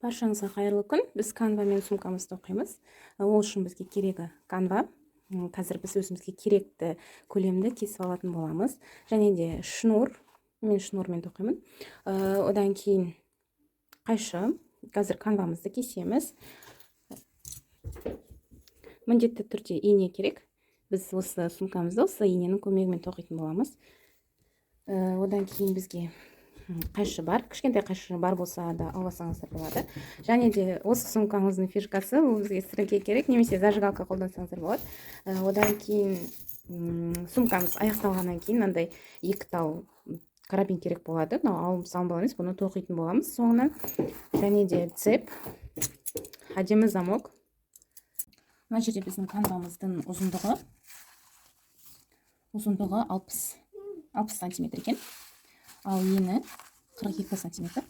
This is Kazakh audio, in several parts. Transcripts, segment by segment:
Баршаңызға қайырлы күн. Біз канвамен сумкамызды тоқимыз. Ол үшін бізге керегі канва. Қазір біз өзімізге керекті көлемді кесіп алатын боламыз. Және де шнур. Мен шнурмен тоқимын. Одан кейін қайшы. Қазір канвамызды кесеміз. Міндетті түрде ине керек. Біз осы сумкамызды осы иненің көмегімен тоқитын боламыз. Одан кейін бізге қайшы бар. Кішкентай қайшы бар болса да алсаңыздар болады. Және де осы сумкаңыздың фишкасы, бұл бізге сіріңке керек, немесе зажигалка қолдансаңыздар болады. Одан кейін сумкамыз аяқталғаннан кейін мынандай екі тал карабин керек болады. Мынау алып салынбалы емес, бұны тоқитын боламыз соңынан. Және де цеп, әдемі замок. Мына жерде біздің канвамыздың ұзындығы 60 сантиметр екен. Ал ені 42 сантиметр.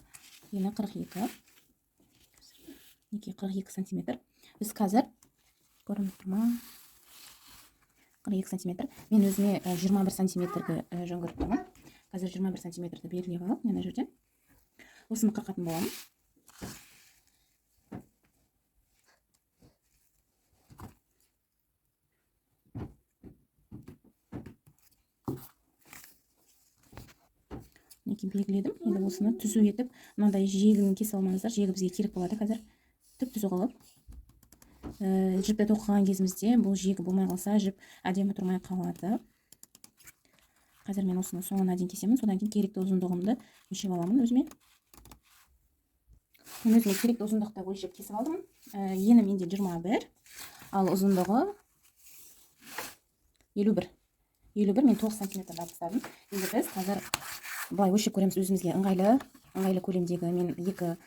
Ені 42. Мінекей 42 сантиметр. Біз қазір көрініп тұр ма? 42 сантиметр. Мен өзіме 21 сантиметрді жөн көріп тұрмын. Қазір 21 сантиметрді белгілеп алып, мен мына жерден осыны қырқатын боламын. Мінекей белгіледім. Енді осыны түзу етіп, мынандай жиегін кесе алмаңыздар, жиегі бізге керек болады қазір. Түп-түзу қылып. Жіпті тоқыған кезімізде бұл жиегі болмай қалса, жіп әдемі тұрмай қалады. Қазір мен осыны соңына дейін кесемін, содан кейін керекті ұзындығымды өлшеп аламын өзіме. Мен өзіме керекті ұзындықты өлшеп кесіп алдым. Ені менде 21, ал ұзындығы 51. 51 мен 9 сантиметр алып тастадым. Енді біз қазір былай өлшеп көреміз өзімізге ыңғайлы көлемдегі. Мен екі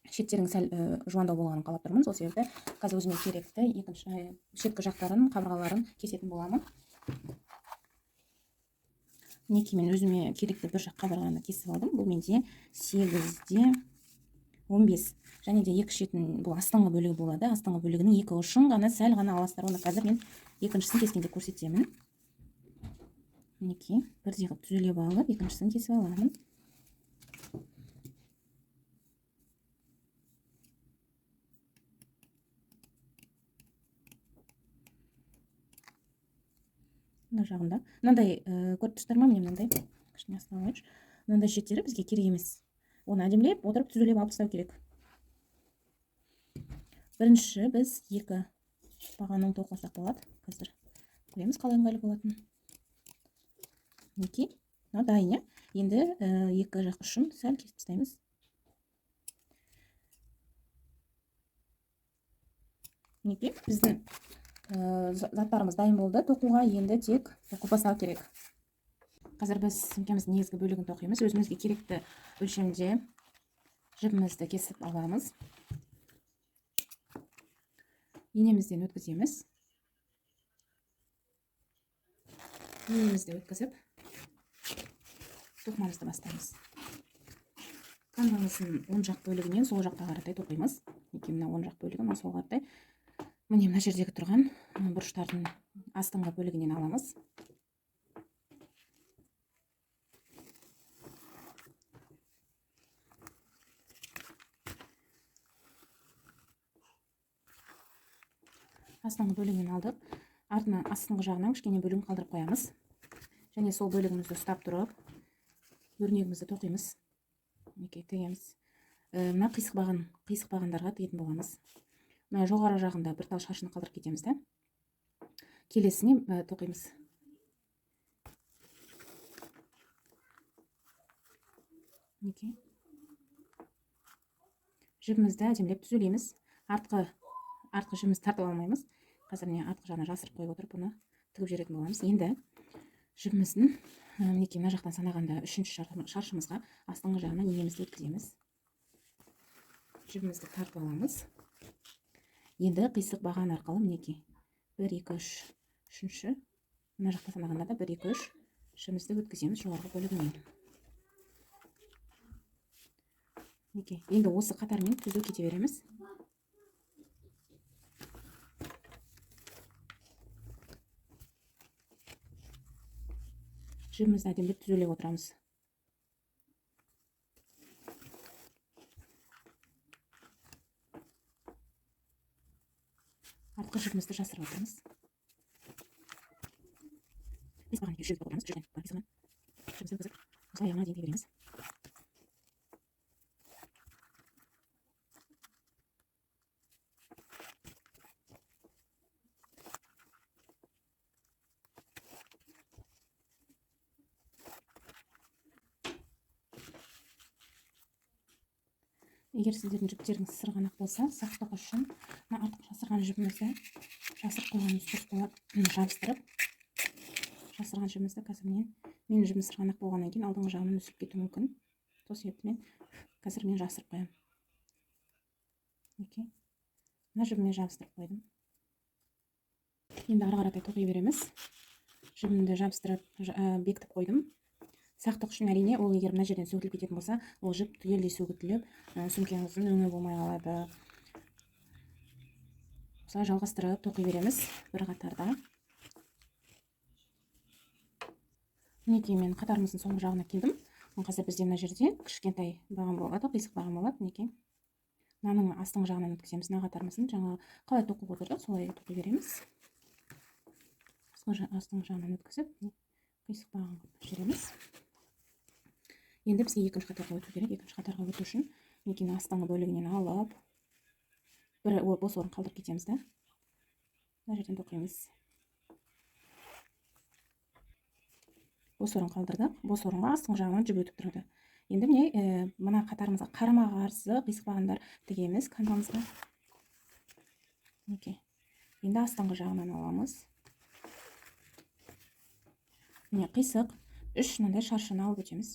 шеттерінің сәл жуандау болғанын қалап тұрмын. Сол себепті қазір өзіме керекті екінші шеткі жақтарын, қабырғаларын кесетін боламын. Мінекей мен өзіме керекті бір жақ қабырғаны кесіп алдым. Бұл менде сегізде он бес. Және де екі шетін, бұл астыңғы бөлігі болады. Астыңғы бөлігінің екі ұшын ғана сәл ғана аласыздар. Оны қазір мен екіншісін кескенде көрсетемін. Мінекей бірдей қылып түзелеп алып, екіншісін кесіп аламын. Мына жағында мынандай көріп тұрсыздар ма? Міне мынандай, кішкене астына алайыншы. Мынандай шеттері бізге керек емес. Оны әдемілеп отырып түзелеп алып тастау керек. Бірінші біз екі бағанын тоқысақ болады. Қазір көреміз қалай ыңғайлы болатынын. Мінекей, мынау дайын, иә? Енді екі жақ ұшын сәл кесіп тастаймыз. Мінекей, біздің заттарымыз дайын болды. Тоқуға енді тек тоқып бастау керек. Қазір біз сөмкеміздің негізгі бөлігін тоқимыз. Өзімізге керекті өлшемде жібімізді кесіп аламыз. Инемізден өткіземіз. Инемізді өткізіп, тоқымамызды бастаймыз. Канвамыздың оң жақ бөлігінен сол жаққа қаратай тоқимыз. Мінекей мына оң жақ бөлігі, мына сол қаратай. Міне мына жердегі тұрған бұрыштардың астыңғы бөлігінен аламыз. Астыңғы бөлігінен алдық. Артынан астыңғы жағынан кішкене бөлігін қалдырып қоямыз. Және сол бөлігімізді ұстап тұрып, өрнегімізді тоқимыз. Мінекей тігеміз. Мына қисық бағандарға тігетін боламыз. Мына жоғары жағында бір тал шашын қалдырып кетеміз да. Келесіне тоқимыз. Мінекей. Жібімізді әдемілеп түзелеміз. Артқы жібімізді тартып алмаймыз. Қазір міне артқы жағына жасырып қойып отырып бұны тігіп жіберетін боламыз. Енді жібіміздің мінекей мына жақтан санағанда үшінші шаршымызға астыңғы жағынан инемізді өткіземіз. Жібімізді тартып аламыз. Енді қисық баған арқылы мінекей 1, 2, 3, үшінші мына жақтан санағанда да 1, 2, 3 жібімізді өткіземіз жоғарғы бөлігінен. Мінекей енді осы қатармен түзу кете береміз. Жібімізді әдемілеп түзулеп отырамыз. Артқы жібімізді жасырып отырмыз. Бес бағана үш жіп отырамыз, үш жерден бар қисығынан. Жібімізді өткізіп, осылай аяғына дейін тіге береміз. Егер сіздердің жіптеріңіз сырғанақ болса, сақтық үшін мына артық жасырған жібімізді жасырып қойғанымыз дұрыс болады. Жабыстырып жасырған жібімізді қазір менің жібім сырғанақ болғаннан кейін алдыңғы жағынан үзіліп кетуі мүмкін. Сол себепті мен қазір жасырып қоямын. Мінекей, мына жібіме жабыстырып қойдым. Енді ары қаратай тоқи береміз. Жібімді жабыстырып, бекітіп қойдым. Сақтық үшін әрине, ол егер мына жерден сөгіліп кететін болса, ол жіп түгелдей сөгітіліп, сөмкеңіздің өңі болмай қалады. Осылай жалғастырып тоқи береміз бір қатарда. Мінекей, мен қатарымыздың соңғы жағына келдім. Қазір бізде мына жерде кішкентай баған болады, қисық баған болады. Мінекей, мынаның астыңғы жағынан өткіземіз. Мына қатарымыздың жаңа қалай тоқып отырдық, солай тоқи береміз. Астыңғы жағынан өткізіп, қисық баған қылып жібереміз. Енді бізге екінші қатарға өту керек. Екінші қатарға өту үшін мінекей астыңғы бөлігінен алып, бір бос орын қалдырып кетеміз да. Мына жерден тоқимыз. Бос орын қалдырдық. Бос орынға астыңғы жағынан жіп өтіп тұрады. Енді міне, мына қатарымызға қарама-қарсы қисық бағандар тігеміз канвамызға. Мінекей. Енді астыңғы жағынан аламыз. Міне қисық үш мынандай шаршыны алып өтеміз.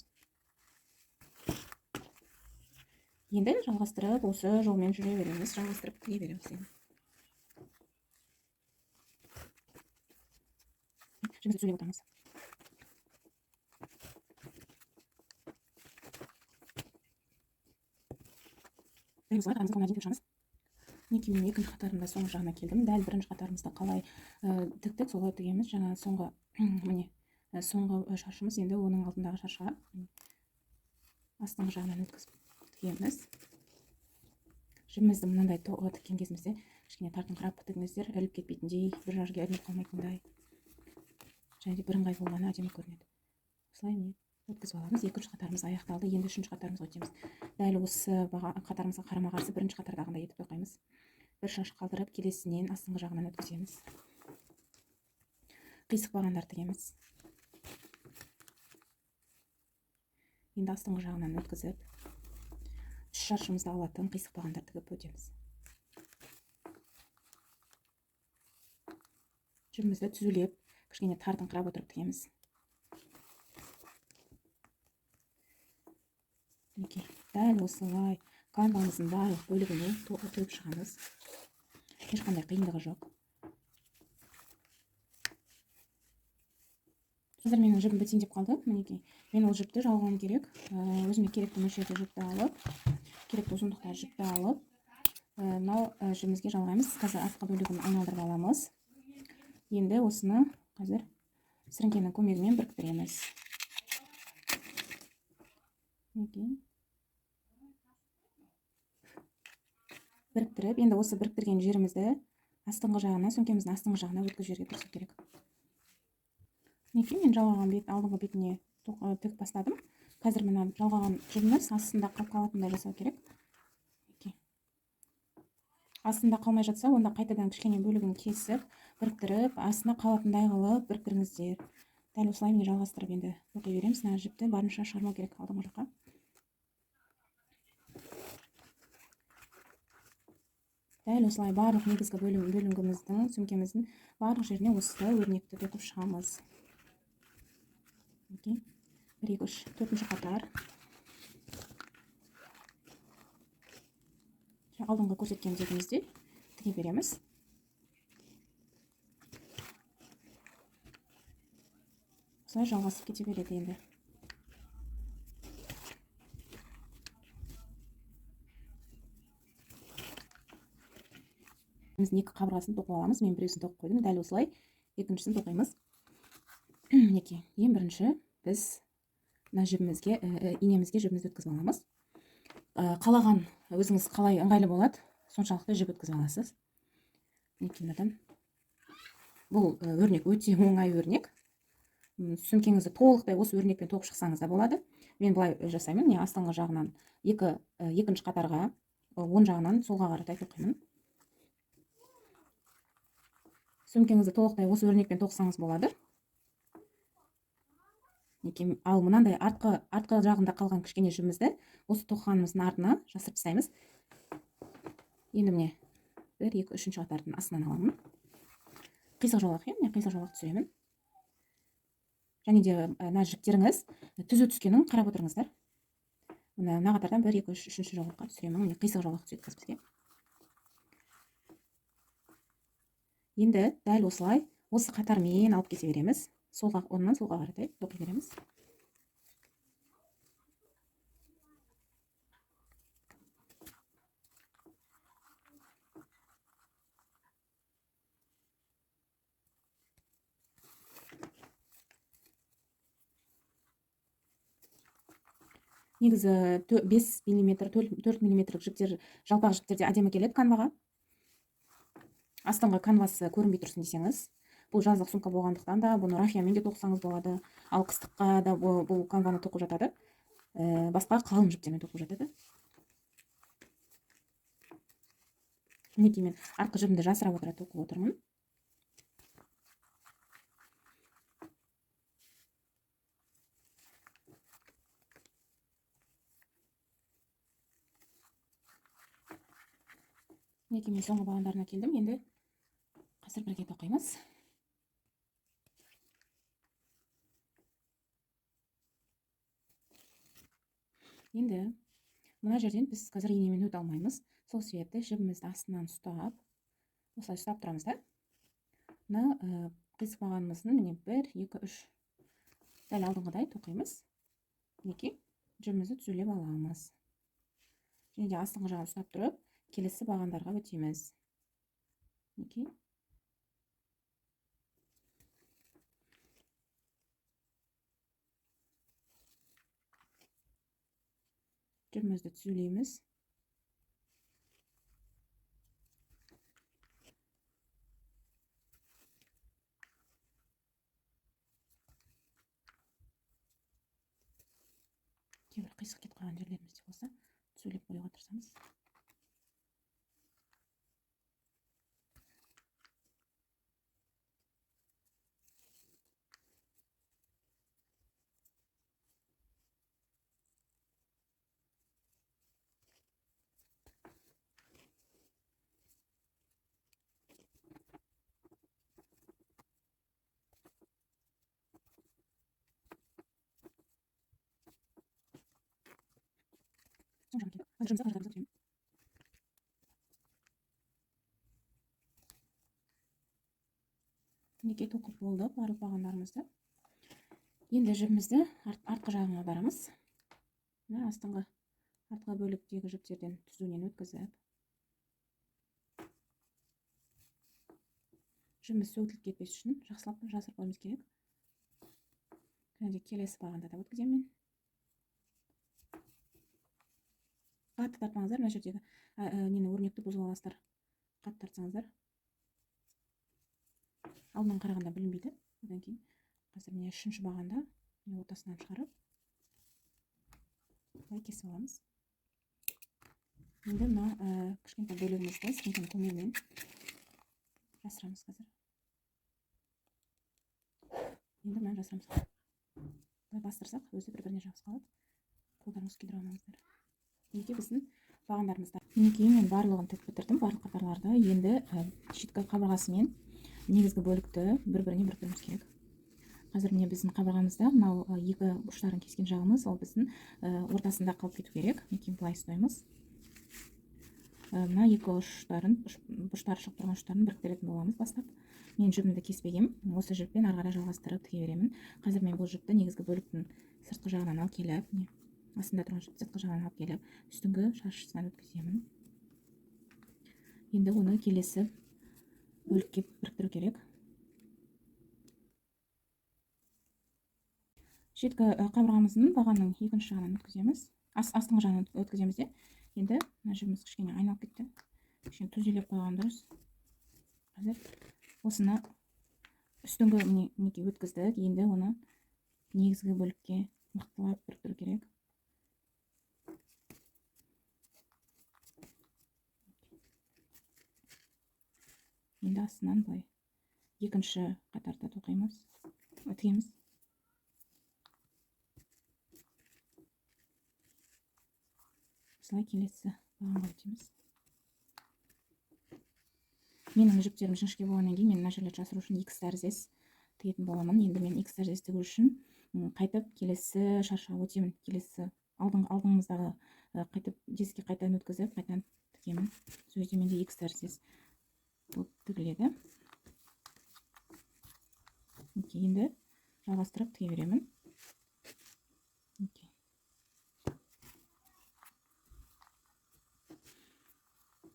Енді жалғастырып осы жолмен жүре береміз, жалғастырып тіге береміз енді. Жібімізді түзулеп отырамыз. Дәл осылай қатарымыздың соңына дейін тігіп шығамыз. Мінекей, мен екінші қатарымда соңғы жағына келдім. Дәл бірінші қатарымызда қалай тіктік, солай тігеміз. Жаңа соңғы, міне, соңғы шаршымыз енді оның алдындағы шаршыға астыңғы жағынан өткізіп тігеміз. Жібімізді мынандай тіккен кезімізде кішкене тартыңқырап тігіңіздер, іліп кетпейтіндей, бір жерге ілініп қалмайтындай және де бірыңғай болғаны әдемі көрінеді. Осылай міне өткізіп аламыз. Екінші қатарымыз аяқталды. Енді үшінші қатарымызға өтеміз. Дәл осы қатарымызға қарама-қарсы бірінші қатардағындай етіп тоқимыз. Бір шаш қалдырып, келесінен астыңғы жағынан өткіземіз. Қисық бағандар тігеміз. Енді астыңғы жағынан өткізіп, үш шаршымызды алатын қисық бағандар тігіп өтеміз. Жібімізді түзулеп, кішкене тартыңқырап отырып тігеміз. Мінекей, дәл осылай канвамыздың барлық бөлігіне тігіп шығамыз. Ешқандай қиындығы жоқ. Қазір менің жібім бітейін деп қалды. Мінекей, мен ол жіпті жалғауым керек. Өзіме керекті мөлшерде жіпті алып, керекті ұзындықта жіпті алып, мынау жібімізге жалғаймыз. Қазір артқы бөлігін айналдырып аламыз. Енді осыны қазір сіріңкенің көмегімен біріктіреміз. Мінекей. Біріктіріп, енді осы біріктірген жерімізді астыңғы жағына, сөмкеміздің астыңғы жағына өткізіп жіберуге тырысу керек. Мінекей, мен жалғаған бет, алдыңғы бетіне тігіп бастадым. Қазір мына жалғаған жібіміз астында қалып қалатындай жасау керек. Мінекей. Астында қалмай жатса, онда қайтадан кішкене бөлігін кесіп, біріктіріп, астына қалатындай қылып біріктіріңіздер. Дәл осылай міне жалғастырып енді тоқи береміз. Мына жіпті барынша шығармау керек алдыңғы жаққа. Дәл осылай барлық негізгі бөліміміздің, сөмкеміздің барлық жеріне осы өрнекті тоқып шығамыз. Мінекей, 1, 2, 3, төртінші қатар. Алдыңғы көрсеткен жерімізде тіге береміз. Осылай жалғасып кете береді енді. Біз екі қабырғасын тоқып аламыз. Мен біреусін тоқып қойдым. Дәл осылай екіншісін тоқимыз. Мінекей, ең бірінші біз мына жібімізге, инемізге жібімізді өткізіп аламыз. Қалаған өзіңіз қалай ыңғайлы болады, соншалықты жіп өткізіп аласыз. Мінекей, мынадан. Бұл өрнек өте оңай өрнек. Сөмкеңізді толықтай осы өрнекпен тоқып шықсаңыз да болады. Мен былай жасаймын. Міне, астыңғы жағынан екінші қатарға, оң жағынан солға қаратай тоқимын. Сөмкеңізді толықтай осы өрнекпен тоқсаңыз болады. Мінекей, ал мынандай артқы жағында қалған кішкене жібімізді осы тоқығанымыздың артына жасырып тастаймыз. Енді міне 1, 2, 3-ші қатардың астынан аламын. Қисық жолақ, иә, міне қисық жолақ түсіремін. Және де мына жіптеріңіз түзу түскенін қарап отырыңыздар. Мына қатардан 1, 2, 3, үшінші жолаққа түсіремін. Міне қисық жолақ түседі қазір бізге. Енді дәл осылай осы қатармен алып кете береміз. Солға, оңнан солға қаратай тоқи береміз. Негізі 5 миллиметр, 4 миллиметрлік жіптер, жалпақ жіптерде әдемі келеді канваға. Астыңғы канвасы көрінбей тұрсын десеңіз, бұл жаздық сумка болғандықтан да бұны рафиямен де тоқысаңыз болады. Ал қыстыққа да бұл канваны тоқып жатады. Басқа қалың жіптермен тоқып жатады. Мінекей мен артқы жібімді жасыра отыра тоқып отырмын. Мінекей мен соңғы бағандарына келдім. Енді қазір бірге тоқимыз. Енді мына жерден біз қазір инемен өте алмаймыз. Сол себепті жібімізді астынан ұстап, осылай ұстап тұрамыз да. Мына қисық бағанымыздың міне 1, 2, 3 дәл алдыңғыдай тоқимыз. Мінекей жібімізді түзулеп аламыз. Және де астыңғы жағын ұстап тұрып, келесі бағандарға өтеміз. Мінекей. Жібімізді түзулейміз. Кейбір қисық кетіп қалған жерлеріміз де болса, түзулеп қоюға тырысамыз. Мінекей тоқып болды барлық бағандарымызды. Енді жібімізді артқы жағына аударамыз. Мына астыңғы артқы бөліктегі жіптерден түзуінен өткізіп, жібіміз сөгіліп кетпес үшін жақсылап жасырып қоюымыз керек. Және де келесі бағанда да өткіземін мен. Қатты тартпаңыздар, мына жердегі, нені өрнекті бұзып аласыздар. Қатты тартсаңыздар. Алдынан қарағанда білінбейді. Одан кейін қазір міне үшінші бағанда міне ортасынан шығарып былай кесіп аламыз. Енді мына кішкентай бөлігімізді сіріңкенің көмегімен жасырамыз қазір. Енді мынаны жасырамыз. Былай бастырсақ, өзі бір-біріне жабысып қалады. Қолдарыңызды күйдіре алмаңыздар. Мінекей біздің бағандарымызда. Мінекей мен барлығын тігіп бітірдім, барлық қатарларды. Енді шеткі қабырғасымен негізгі бөлікті бір-біріне біріктіруіміз керек. Қазір міне біздің қабырғамызда мынау екі ұштарын кескен жағымыз, ол біздің ортасында қалып кету керек. Мінекей былай ұстаймыз. Мына екі ұштары шығып тұрған ұштарын біріктіретін боламыз бастап. Мен жібімді кеспегем, осы жіппен ары қарай жалғастырып тіге беремін. Қазір мен бұл жіпті негізгі бөліктің сыртқы жағынан алып келіп, міне астында тұрған жіпті сыртқы жағынан алып келіп, үстіңгі шаршысынан өткіземін. Енді оны келесі бөлікке біріктіру керек. Шеткі қабырғамыздың бағаның екінші жағынан өткіземіз. Астыңғы жағынан өткіземіз де. Енді мына жібіміз кішкене айналып кетті. Кішкене түзелеп қойған дұрыс. Қазір осыны үстіңгі мінекей өткіздік. Енді оны негізгі бөлікке мықтылап біріктіру керек. Енді астынан былай екінші қатарда тоқимыз, тігеміз. Осылай келесі бағанға өтеміз. Менің жіптерім жіңішке болғаннан кейін мен мына жерлерді жасыру үшін X тәріздес тігетін боламын. Енді мен X тәріздес тігу үшін қайтып келесі шаршыға өтемін. Келесі алдыңыздағы қайтып диске қайтадан өткізіп, қайтадан тігемін. Сол кезде менде X тәріздес болып тігіледі. Енді жалғастырып тіге беремін.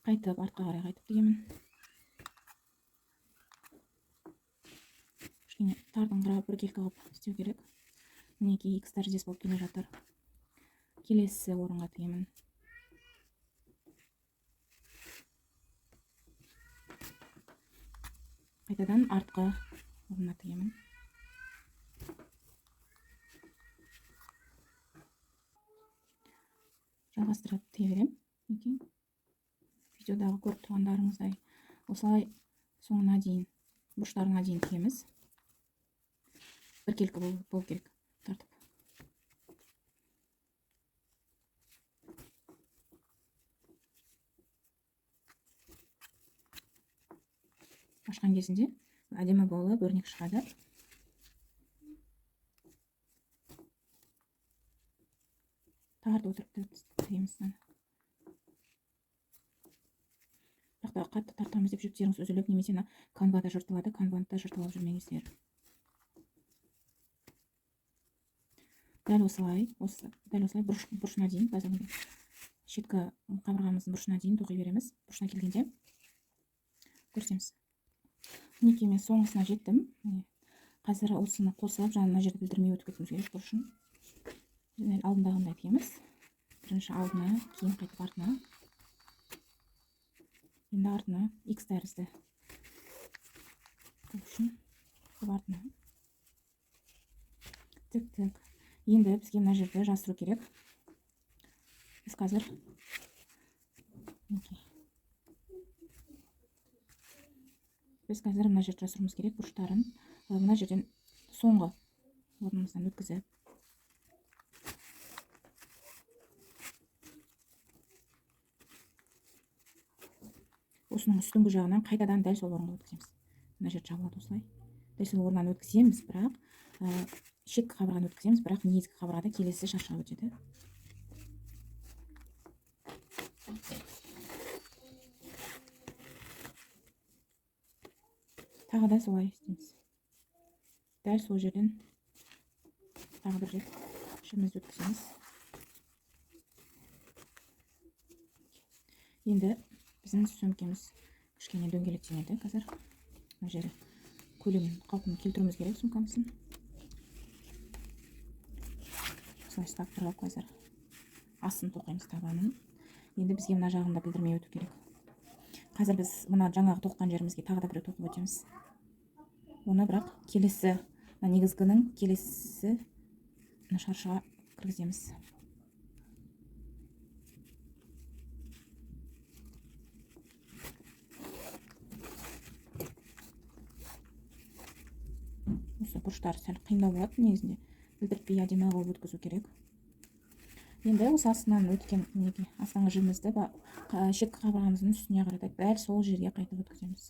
Қайтып артқа қарай қайтып тігемін. Кішкене тартыңқырап біркелкі қылып істеу керек. Мінекей X тәріздес болып келе жатыр. Келесі орынға тігемін. Қайтадан артқы орнына тігемін. Жалғастырып тіге беремін. Мінекей видеодағы көріп тұрғандарыңыздай осылай соңына дейін, бұрыштарына дейін тігеміз. Біркелкі болу керек тартып. Ашқан кезінде әдемі болып өрнек шығады. Тартып отырып тігеміз. Бірақ та қатты тартамыз деп жіптеріңіз үзіліп, немесе мына канвада жыртылады, канваны да жыртылып жүрмеңіздер. Дәл осылай, дәл осылай бұрышына дейін, қазір шеткі қабырғамыздың бұрышына дейін тоқи береміз. Бұрышына келгенде көрсетеміз. Мінекей мен соңғысына жеттім. Қазір осыны қосып, жаңа мына жерді білдірмей өтіп кетуіміз керек бұрышын. Дәл алдындағындай тігеміз. Бірінші алдына, кейін қайтып артына. Енді артына X тәрізді үшін артына тіктік. Енді бізге мына жерді жасыру керек. Біз қазір мына жерді жасыруымыз керек, бұрыштарын. Мына жерден соңғы орнымыздан өткізіп, осының үстіңгі жағынан қайтадан дәл сол орынға өткіземіз. Мына жер жабылады осылай. Дәл сол орнынан өткіземіз, бірақ шеткі қабырғаны өткіземіз, бірақ негізгі қабырғада келесі шаршыға өтеді. Тағы да солай істейміз. Дәл сол жерден тағы бір рет шымызды өткіземіз. Енді біздің сөмкеміз кішкене дөңгелектенеді қазір. Мына жері көлемін қалпына келтіруіміз керек сумкамыздың. Осылай ұстап тұрып қазір астын тоқимыз табанын. Енді бізге мына жағын да білдірмей өту керек. Қазір біз мына жаңағы тоққан жерімізге тағы да біреу тоқып өтеміз. Оны бірақ келесі, мына негізгінің келесі мына шаршыға кіргіземіз. Осы бұрыштары сәл қиындау болады негізінде. Білдіртпей әдемі қылып өткізу керек. Енді осы астынан өткен мінекей астыңғы жібімізді шеткі қабырғамыздың үстіне қарата дәл сол жерге қайтып өткіземіз.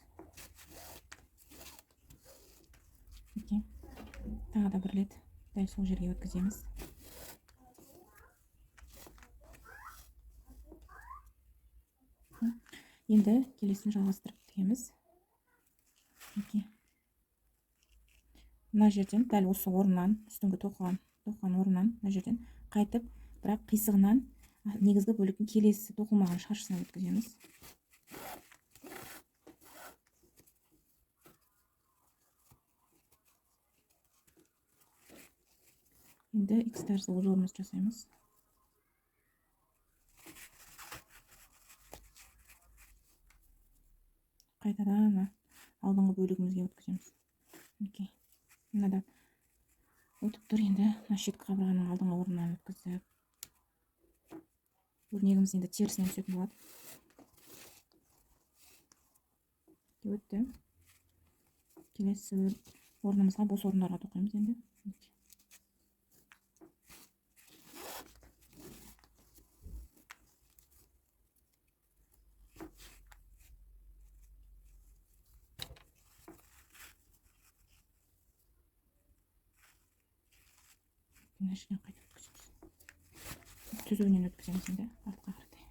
Мінекей тағы да бір рет дәл сол жерге өткіземіз. Енді келесін жалғастырып тігеміз. Мінекей мына жерден дәл осы орнынан, үстіңгі тоқыған орнынан мына жерден қайтып, бірақ қисығынан негізгі бөліктің келесі тоқылмаған шаршысына өткіземіз. Енді X тәрізді узорымызды жасаймыз. Қайтадан Алдыңғы бөлігімізге өткіземіз. Мінекей, мынадан өтіп тұр. Енді мына шеткі қабырғаның алдыңғы орнынан өткізіп, өрнегіміз енді терісінен түсетін болады. Өтті. Келесі орнымызға, бос орындарға тоқимыз енді. Мына жерден қайтып өткіземіз. Түзуінен өткіземіз енді артқа қаратай.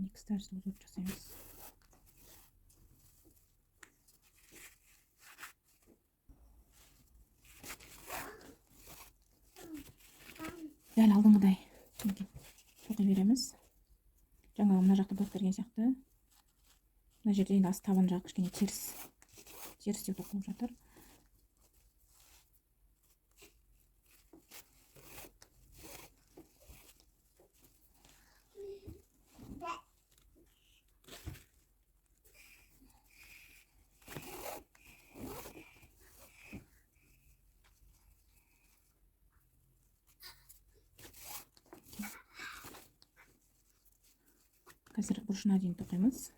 Екі тәрізді узор жасаймыз. Дәл алдыңғыдай тоқи береміз. Жаңағы мына жақта біріктірген сияқты. Мына жерде енді ас табан жағы кішкене теріс деп тоқылып жатыр. Қазір бұрышына дейін тоқимыз.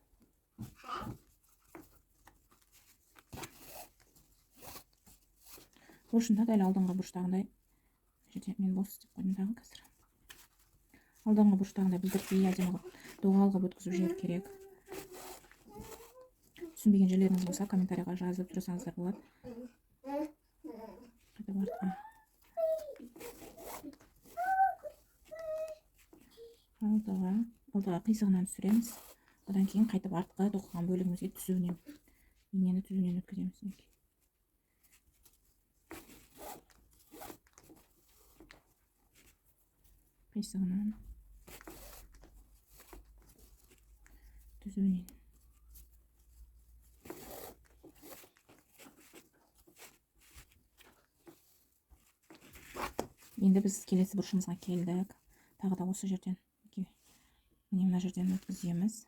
Бұрышында дәл алдыңғы бұрыштағындай, жерде мен бос деп қойдым дағы қазір. Алдыңғы бұрыштағындай білдіртпей әдемі қылып доғал қылып өткізіп жіберу керек. Түсінбеген жерлеріңіз болса комментарийға жазып сұрасаңыздар болады. Қайтып артқа. Алдыға қисығынан түсіреміз. Одан кейін қайтып артқы тоқыған бөлігімізге түзуінен, инені түзуінен өткіземіз. Қисығынан, түзуінен. Енді біз келесі бұрышымызға келдік. Тағы да осы жерден, міне мына жерден өткіземіз.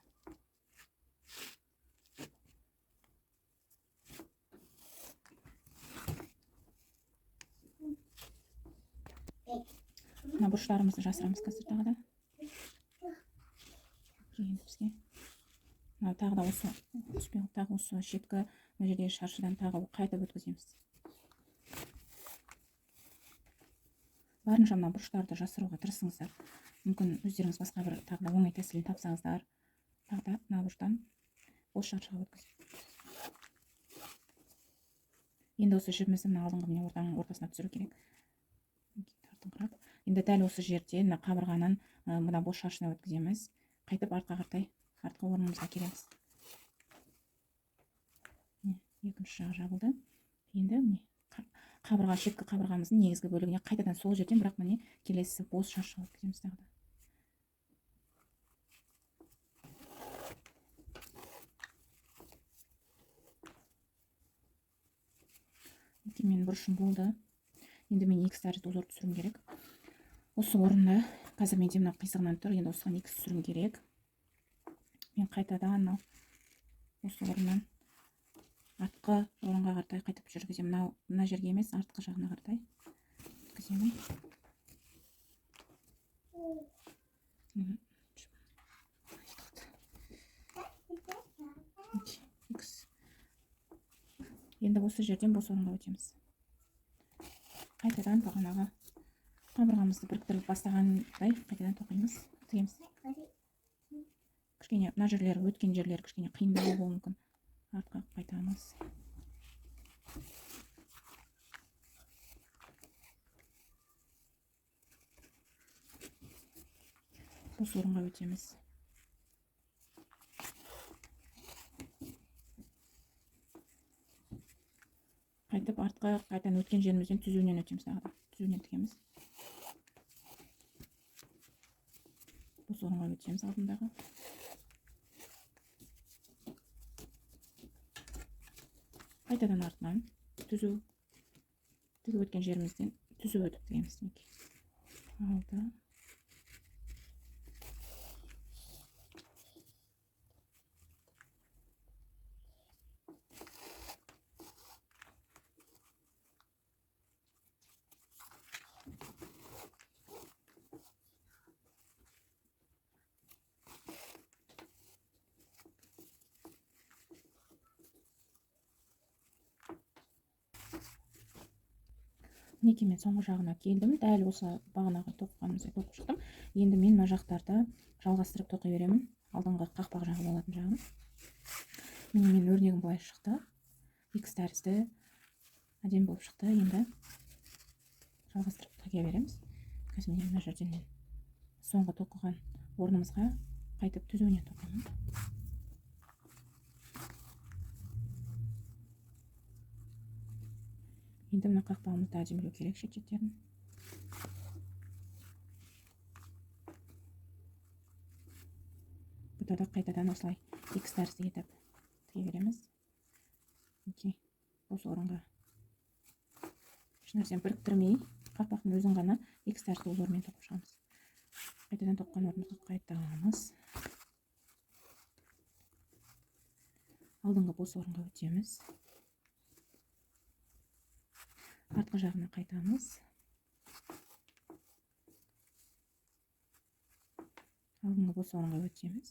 Мына бұрыштарымызды жасырамыз қазір тағы да. Енді бізге мына тағы да осы түспей, тағы осы шеткі мына жердегі шаршыдан тағы қайтып өткіземіз. Барынша мына бұрыштарды жасыруға тырысыңыздар. Мүмкін өздеріңіз басқа бір тағы да оңай тәсілін тапсаңыздар, тағы да мына бұрыштан бос шаршыға өткіземіз. Енді осы жібімізді мына алдыңғы міне ортаның ортасына түсіру керек. Тартыңқырап. Енді дәл осы жерде мына қабырғаның мына бос шаршына өткіземіз. Қайтып артқа қаратай, артқы орнымызға келеміз. Міне, екінші жағы жабылды. Енді міне қабырға, шеткі қабырғамыздың негізгі бөлігіне қайтадан сол жерден, бірақ міне келесі бос шаршыға өткіземіз тағы да. Менің бұрышым болды. Енді мен екі тәрізді узор түсіруім керек. Осы орында қазір менде мына қисығынан тұр, енді осыған екі түсіруім керек. Мен қайтадан мынау осы орыннан артқы орынға қаратай қайтып жүргіземін. Мынау мына жерге емес, артқы жағына қаратай өткіземін. Енді осы жерден бос орынға өтеміз. Қайтадан бағанағы қабырғамызды біріктіріп бастағандай қайтадан тоқимыз, тігеміз. Кішкене мына жерлері, өткен жерлері кішкене қиындау болуы мүмкін. Артқа қайтамыз. Бос орынға өтеміз. Қайтып артқа қайтадан өткен жерімізден түзуінен өтеміз, тағы да түзуінен тігеміз. Бос орынға өтеміз алдындағы. Қайтадан артынан түзу тігіп өткен жерімізден түзу өтіп тігеміз. Алды. Мінекей, мен соңғы жағына келдім. Дәл осы бағанағы тоқығанымыздай тоқып шықтым. Енді мен мына жақтарда жалғастырып тоқи беремін. Алдыңғы қақпақ жағы болатын жағын. Міне, менің өрнегім былай шықты. X тәрізді әдемі болып шықты. Енді жалғастырып тіге береміз. Қазір міне мына жерден мен соңғы тоқыған орнымызға қайтып түзуіне тоқимын. Енді мына қақпағымызды әдемілеу керек шет-шеттерін. Бұда да қайтадан осылай X тәрізді етіп тіге береміз. Мінекей, осы орынға ешнәрсені біріктірмей, қақпақтың өзін ғана X тәрізді узормен тоқып шығамыз. Қайтадан тоққан орнымызға қайтамыз. Алдыңғы бос орынға өтеміз. Артқы жағына қайтамыз. Алдыңғы бос орынға өтеміз.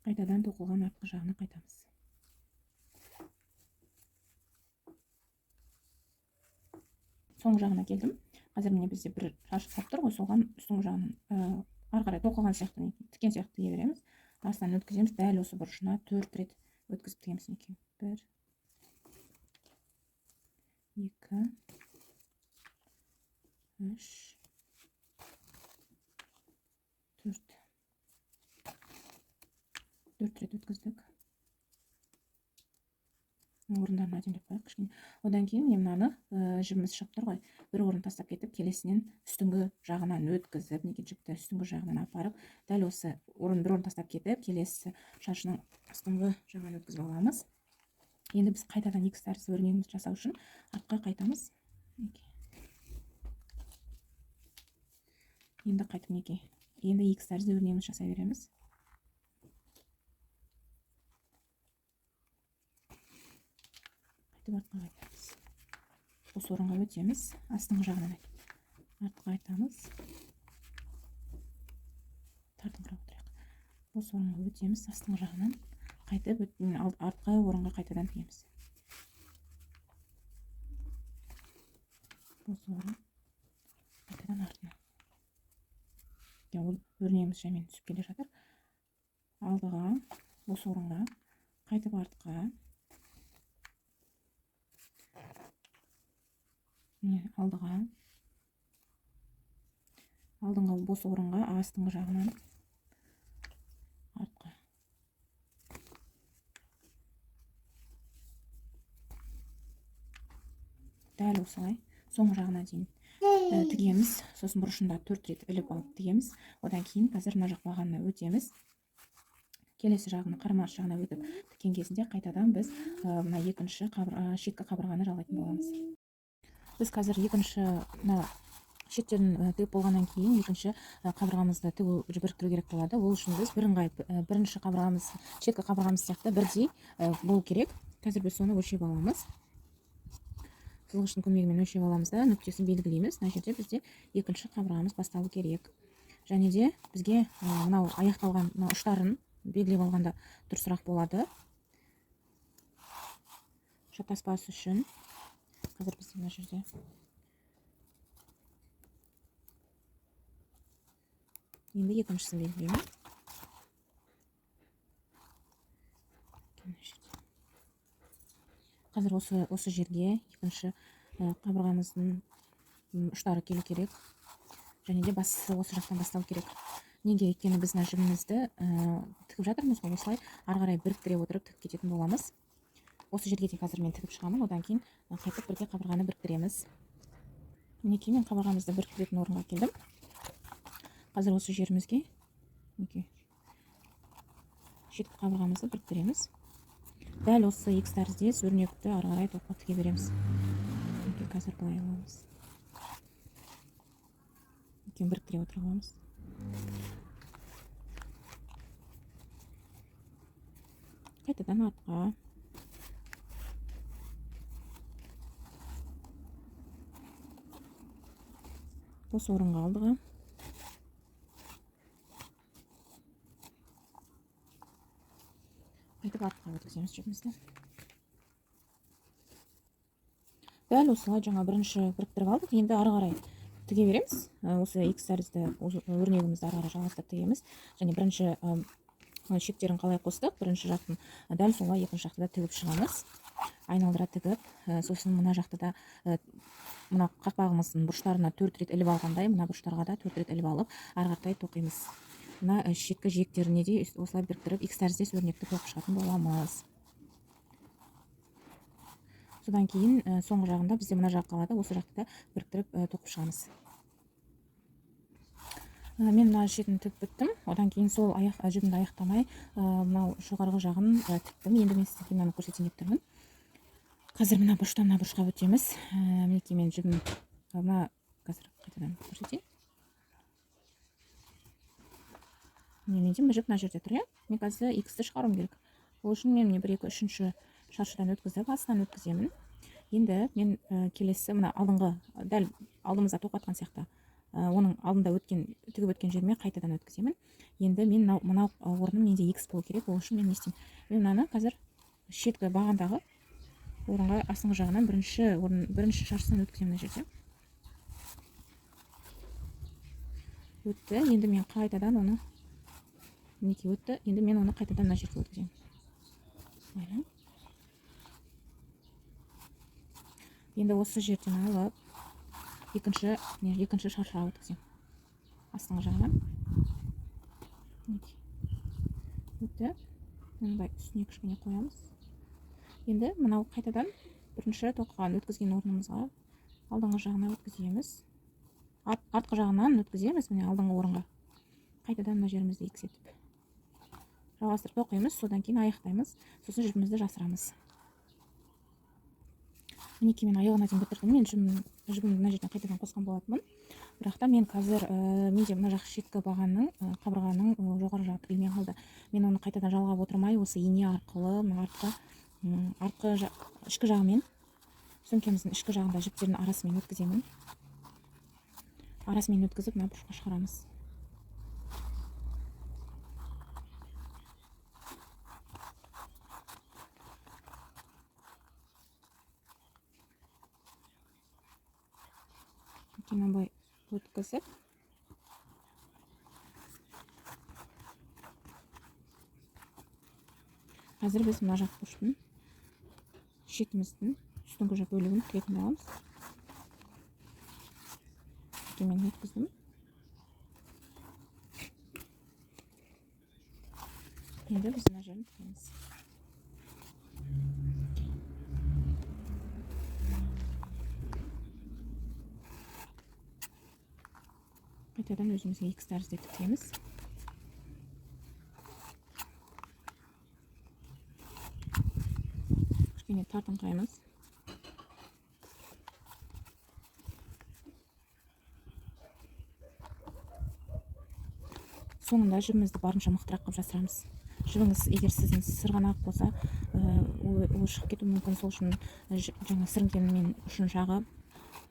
Қайтадан тоқылған артқы жағына қайтамыз. Соңғы жағына келдім. Қазір міне бізде бір шаршы қалып тұр ғой, соған үстіңгі жағынан ары қарай тоқылған сияқты, тікен сияқты тіге береміз. Астынан өткіземіз, дәл осы бұрышына 4 рет өткізіп тігеміз. Мінекей, 1, 2, 3, 4. 4 рет өткіздік. Орындарын әдемілеп қояйық кішкене. Одан кейін міне мынаны жібіміз шығып тұр ғой, бір орын тастап кетіп, келесінен үстіңгі жағынан өткізіп, мінекей жіпті үстіңгі жағынан апарып, дәл осы орын бір орын тастап кетіп, келесі шаршының үстіңгі жағынан өткізіп аламыз. Енді біз қайтадан X тәрізді өрнегімізді жасау үшін артқа қайтамыз. Мінекей. Енді қайтып мінекей. Енді X тәрізді өрнегімізді жасай береміз. Қайтып артқа қайтамыз. Осы орынға өтеміз. Астыңғы жағынан артқа қайтамыз. Тартыңқырап отырайық. Осы орынға өтеміз. Астыңғы жағынан қайтып артқы орынға қайтадан тігеміз. Осы орын қайтадан артына. Ол өрнегіміз жаймен түсіп келе жатыр. Алдыға, осы орынға, қайтып артқа. Міне, алдыға. Алдыңғы бос орынға, астыңғы жағынан артқа. Дәл осылай соңғы жағына дейін тігеміз. Сосын бұрышында 4 рет іліп алып тігеміз. Одан кейін қазір мына жақ бағанына өтеміз. Келесі жағына, қарама-қарсы жағына өтіп тіккен кезінде қайтадан біз мына екінші шеткі қабырғаны жалғайтын боламыз. Біз қазір екінші мына шеттерін тігіп болғаннан кейін екінші қабырғамызды тігу біріктіру керек болады. Ол үшін біз бірыңғай бірінші қабырғамыз, шеткі қабырғамыз сияқты бірдей болу керек. Қазір біз соны өлшеп аламыз. Сызғыштың көмегімен өлшеп аламыз да нүктесін белгілейміз. Мына жерде бізде екінші қабырғамыз басталу керек. Және де бізге мынау аяқталған мына ұштарын белгілеп алғанда дұрысырақ болады. Шатаспас үшін қазір бізде мына жерде енді екіншісін белгілеймін. Қазір осы жерге екінші қабырғамыздың ұштары келу керек. Және де басы осы жақтан басталу керек. Неге? Өйткені біз мына жібімізді тігіп жатырмыз ғой, осылай ары қарай біріктіре отырып тігіп кететін боламыз. Осы жерге де қазір мен тігіп шығамын, одан кейін қайтып бірге қабырғаны біріктіреміз. Мінекей, мен қабырғамызды біріктіретін орынға келдім. Қазір осы жерімізге мінекей шеткі қабырғамызды біріктіреміз. Дәл осы X тәріздес өрнекті ары қарай тоқып тіге береміз. Мінекей, қазір былай аламыз. Екеуін біріктіре отырып аламыз. Қайтадан артқа. Бос орынға алдыға. Қайтып артқа өткіземіз жіпімізді. Дәл осылай жаңа бірінші біріктіріп алдық. Енді ары қарай тіге береміз. Осы X тәрізді өрнегімізді ары қарай жалғастырып тігеміз. Және бірінші шектерін қалай қостық, бірінші жақтың дәл солай екінші жақты да тігіп шығамыз. Айналдыра тігіп, сосын мына жақты да мына қақпағымыздың бұрыштарына 4 рет іліп алғандай, мына бұрыштарға да 4 рет іліп алып, ары қаратай тоқимыз. Мына шеткі жиектеріне де осылай біріктіріп X тәріздес өрнекті тоқып шығатын боламыз. Содан кейін соңғы жағында бізде мына жақ қалады, осы жақты да біріктіріп тоқып шығамыз. Мен мына шетін тігіп біттім. Одан кейін сол жібімді аяқтамай, мынау жоғарғы жағын тіктім. Енді мен сіздерге мынаны көрсетейін деп тұрмын. Қазір мына бұрыштан мына бұрышқа өтеміз. Мінекей мен жібім, мына қазір қайтадан көрсетейін. Міне менде жіп мына жерде тұр, иә? Мен қазір X-ті шығаруым керек. Ол үшін мен міне 1, 2, 3-ші шаршыдан өткізіп, астынан өткіземін. Енді мен келесі мына алдыңғы, дәл алдымызда тоқатқан сияқты, оның алдында тігіп өткен жеріме қайтадан өткіземін. Енді мен мынау орным менде X болу керек. Ол үшін мен не істеймін? Мен мынаны қазір шеткі бағандағы орынға астыңғы жағынан бірінші шаршысынан өткіземін мына жерде. Өтті. Енді мен қайтадан оны мінекей өтті. Енді мен оны қайтадан мына жерге өткіземін. Былай. Енді осы жерден алып екінші шаршыға өткіземін. Астыңғы жағынан. Мінекей. Өтті. Мындай үстіне кішкене қоямыз. Енді мынау қайтадан бірінші тоқыған өткізген орнымызға алдыңғы жағына өткіземіз. Артқы жағынан өткіземіз, міне алдыңғы орынға. Қайтадан мына жерімізді X етіп жалғастырып тоқимыз, содан кейін аяқтаймыз, сосын жібімізді жасырамыз. Мінекей мен аяғына дейін бітірдім. Мен жібімді мына жерден қайтадан қосқан болатынмын. Бірақ та мен қазір менде мына жақ шеткі бағанның, қабырғаның жоғары жағы тігілмей қалды. Мен оны қайтадан жалғап отырмай, осы ине арқылы мына артқы ішкі жағымен, сөмкеміздің ішкі жағында жіптердің арасымен өткіземін. Арасымен өткізіп мына бұрышқа шығарамыз. Мына былай өткізіп, қазір біз мына жақ бұрыштың шетіміздің үстіңгі жақ бөлігін тігетін боламыз. Мен өткіздім. Енді біз мына жерін тігеміз. Қайтадан өзімізге X тәрізді тігеміз. Кішкене тартыңқыраймыз. Соңында жібімізді барынша мықтырақ қылып жасырамыз. Жібіңіз егер сіздің сырғанақ болса, ол шығып кетуі мүмкін. Сол үшін жаңа сіріңкемен ұшын жағы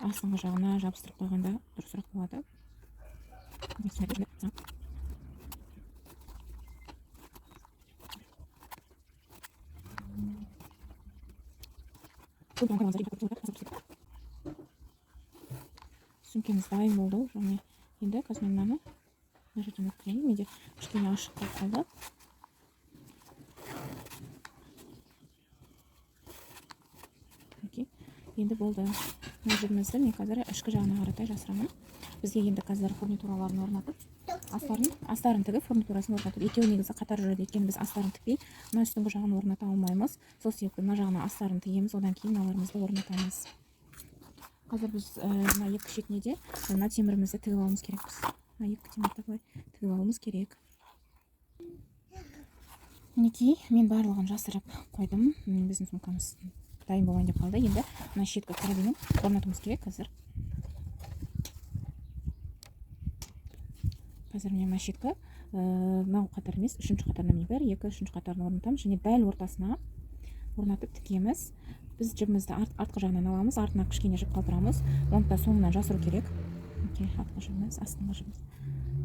астыңғы жағына жабыстырып қойғанда дұрысырақ болады. Сөмкеміз дайын болды уже. Енді қазір мен мынаны мына жерден өткізейін. Менде кішкене ашық болып қалды. Окей. Енді болды. Мына жібімізді мен қазір ішкі жағына қаратай жасырамын. Бізге енді қазір фурнитураларын орнатып, астарын тігіп, фурнитурасын орнатып, екеуі негізі қатар жүреді. Өйткені біз астарын тікпей, мына үстіңгі жағын орната алмаймыз. Сол себепті мына жағына астарын тігеміз, одан кейін мыналарымызды орнатамыз. Қазір біз мына екі шетіне де мына темірімізді тігіп алуымыз керекпіз. Мына екі темірді былай тігіп алуымыз керек. Мінекей, мен барлығын жасырып қойдым. Біздің сумкамыз дайын болайын деп қалды. Енді мына шеткі карабинін орнатуымыз керек қазір. Қазір міне мына шеткі, мынау қатар емес, үшінші қатарына міне 1, 2, үшінші қатарын орнатамыз және дәл ортасына орнатып тігеміз. Біз жібімізді артқы жағынан аламыз, артына кішкене жіп қалдырамыз. Оны да соңынан жасыру керек. Мінекей, артқы жібіміз, астыңғы жібіміз.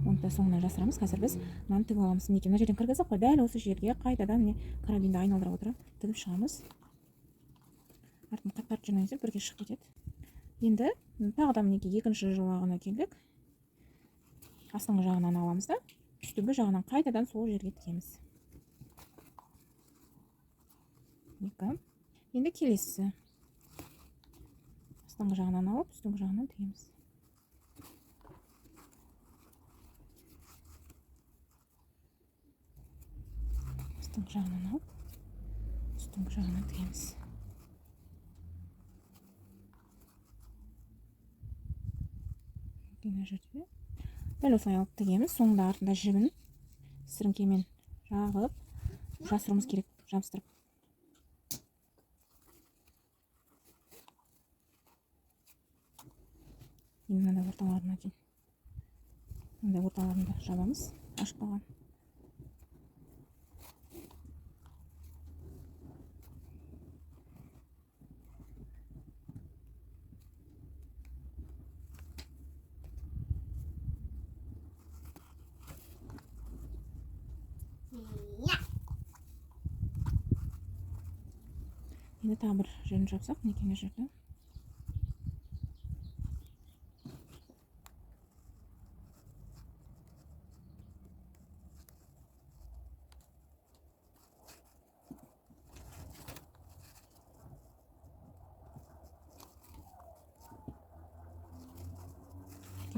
Оны да соңынан жасырамыз. Қазір біз мынаны тігіп аламыз. Мінекей, мына жерден кіргізіп қой, дәл осы жерге қайтадан міне карабинді айналдыра отыра тігіп шығамыз. Артын қатты тартып жүрмеңіздер, бірге шығып кетеді. Енді тағы да мінекей екінші жолағына келдік. Астыңғы жағынан аламыз да, үстіңгі жағынан қайтадан сол жерге тігеміз. Екі. Енді келесісі. Астыңғы жағынан алып, үстіңгі жағынан тігеміз. Астыңғы жағынан алып, үстіңгі жағынан тігеміз. Мына жерде дәл осылай алып тігеміз. Соңында артында жібін сіріңкемен жағып жасыруымыз керек, жабыстырып. Енді мынандай орталарына дейін, мынандай орталарында жабамыз, ашық қалған. Енді тағы бір жерін жапсақ, мінекей мына жерді.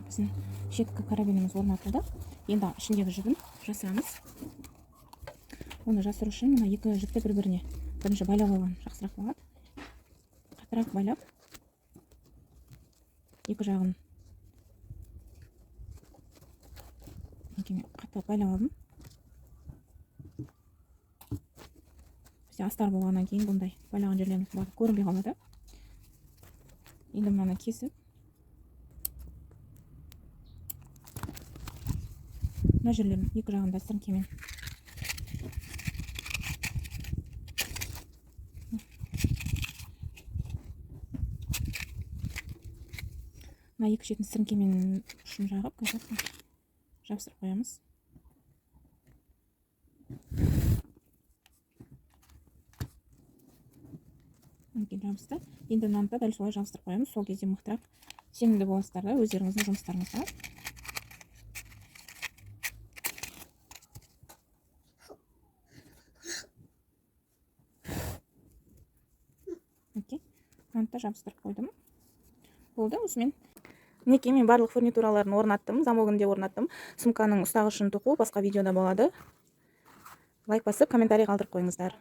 Біздің шеткі карабиніміз орнатылды. Енді ішіндегі жібін жасырамыз. Оны жасыру үшін мына екі жіпті бір-біріне бірінші байлап алған жақсырақ болады. Қаттырақ байлап, екі жағын мінекей қатты байлап алдым. Бізде астар болғаннан кейін бұндай байлаған жерлеріміз барлығы көрінбей қалады. Енді мынаны кесіп, мына жерлерін екі жағында сіріңкемен мына екі шетін сіріңкемен ұшын жағып, қазір жабыстырып қоямыз. Мінекей жабысты. Енді мынаны да дәл солай жабыстырып қоямыз. Сол кезде мықтырақ сенімді боласыздар да өздеріңіздің жұмыстарыңызға. Мінекей, мынаны да жабыстырып қойдым. Болды, осымен. Мінекей мен барлық фурнитураларын орнаттым, замогын де орнаттым. Сумканың ұстағышын тоқу басқа видеода болады. Лайк басып, комментарий қалдырып қойыңыздар.